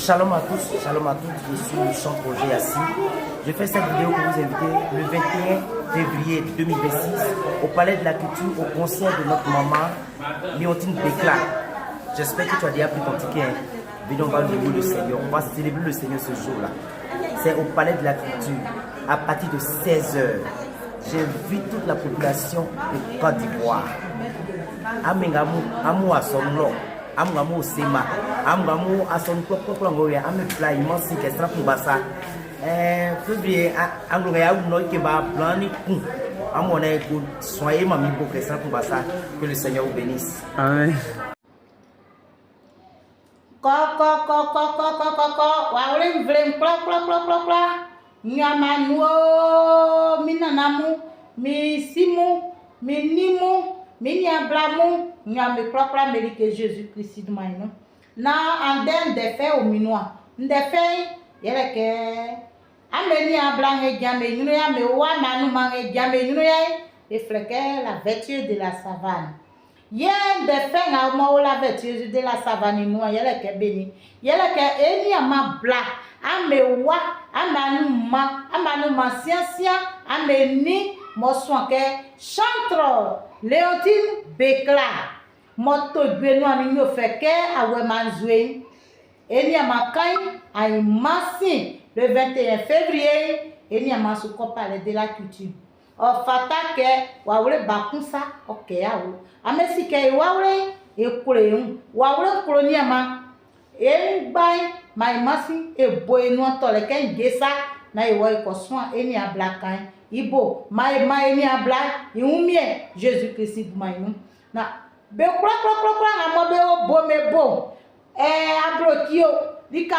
Shalom à tous, shalom à toutes, je suis le chantre Roger Assis. Je fais cette vidéo pour vous inviter le 21 février 2026 au Palais de la Culture au concert de notre maman Léontine Bécla. J'espère que tu as déjà pris ton ticket. Hein. Venez, on va louer le Seigneur, on va célébrer le Seigneur ce jour-là. C'est au Palais de la Culture à partir de 16h. J'invite toute la population de Côte d'Ivoire. Amengamu, amu asɔnulɔ, amu sema, amu asɔnu kplɔkplɔkplɔ ŋgɔ yɛ, ame fila yi mɔ si kɛ sira kun basa. Février, anglo ya wunɔ ke ba blanc ni kun. Amu ɔnɛ ko sɔn ye ma mi bo kɛ sira kun basa. Que le Seigneur vous bénisse. Amen. Kɔ kɔ kɔ kɔ kɔ kɔ kɔ kɔ wawle nvle kplɔ kplɔ kplɔ kplɔ kplɔ nyamanuwo mi nanamu mi simu mi nimu mi niablamu nyame kplɔkplɔ melike Jésus Christ duma yi nu na ande ŋdefɛ ominua ŋdefɛ yɛlɛ kɛ ame niabla ŋe dzame nyunu ya ame wo amanu ma ŋe dzame nyunu ya eflɛ kɛ la vertu de la savane ye ŋdefɛ ŋa mɔwo la vertu de la savane nua yɛlɛ kɛ beni yɛlɛ kɛ eni ama bla ame wa ame anu ma ame anu ma siasia ame ni mɔsɔn kɛ chantre Léontine Bekla mɔto gbe nua ni nyo fɛ kɛ awɛ ma zoe eni ama kan ayi masi le 21 février eni ama sukɔ palais de la culture ɔfata kɛ wawle bakunsa ɔkɛ yawo ame si kɛ wawle eklo ŋu wawle klo ni ama engba maimasi ebo enu tɔ le ke ngesa na ewɔ ekɔ sɔn eni abla kan ibo ma ma eni abla iwumie Jésus Christ duma inu na be kplɔkplɔkplɔkplɔ ŋa mɔ be wo bo me bo ablo tio lika.